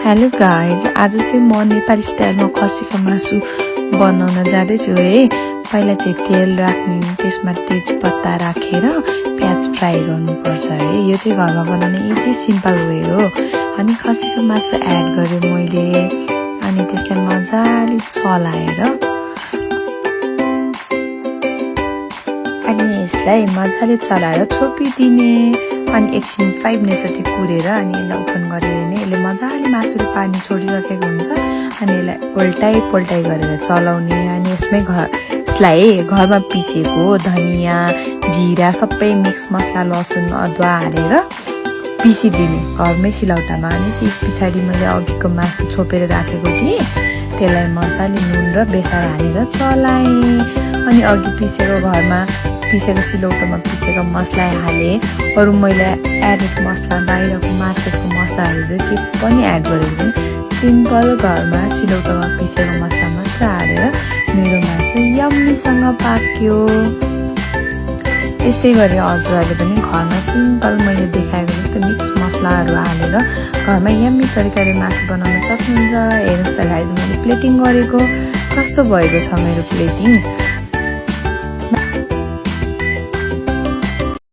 Hello guys, आज चाहिँ म नेपाली स्टाइलमा खसीको मासु बनाउन जाँदैछु है। पहिला चाहिँ तेल राख्ने, त्यसमा तेजपत्ता राखेर प्याज फ्राई गर्नुपर्छ है। यो चाहिँ घरमा बनाउने इजी सिम्पल वे हो। अनि खसीको मासु एड गरेँ मैले, अनि त्यसलाई मजाले चलाएर छोपिदिने। अनि एकछिन 5 मिनट जति कुरेर अनि यसलाई ओपन गरेर यसले मजाले मासुले पानी छोडिसकेको हुन्छ। अनि यसलाई पोल्टाइ गरेर चलाउने। अनि यसलाई घरमा पिसेको धनियाँ जिरा सबै मिक्स मसला लसुन अदुवा हालेर पिसिदिने घरमै सिलौटामा। अनि त्यस पछाडि मैले अघिको मासु छोपेर राखेको थिएँ, त्यसलाई मजाले नुन र बेसार हालेर चलाएँ। अनि अघि घरमा पिसेको सिलौटोमा पिसेको मसला हालेँ। अरू मैले एडेड मसला बाहिरको मार्केटको मसलाहरू चाहिँ के पनि एड गरेको छैन। सिम्पल घरमा सिलौटोमा पिसेको मसला मात्र हालेर मेरो मासु यम्मीसँग पाक्यो। यस्तै गरी हजुरहरूले पनि घरमा सिम्पल मैले देखाएको जस्तो मिक्स मसलाहरू हालेर घरमा यम्मी तरिकाले मासु बनाउन सक्नुहुन्छ। हेर्नुहोस् त गाइज, मैले प्लेटिङ गरेको कस्तो भएको छ मेरो प्लेटिङ।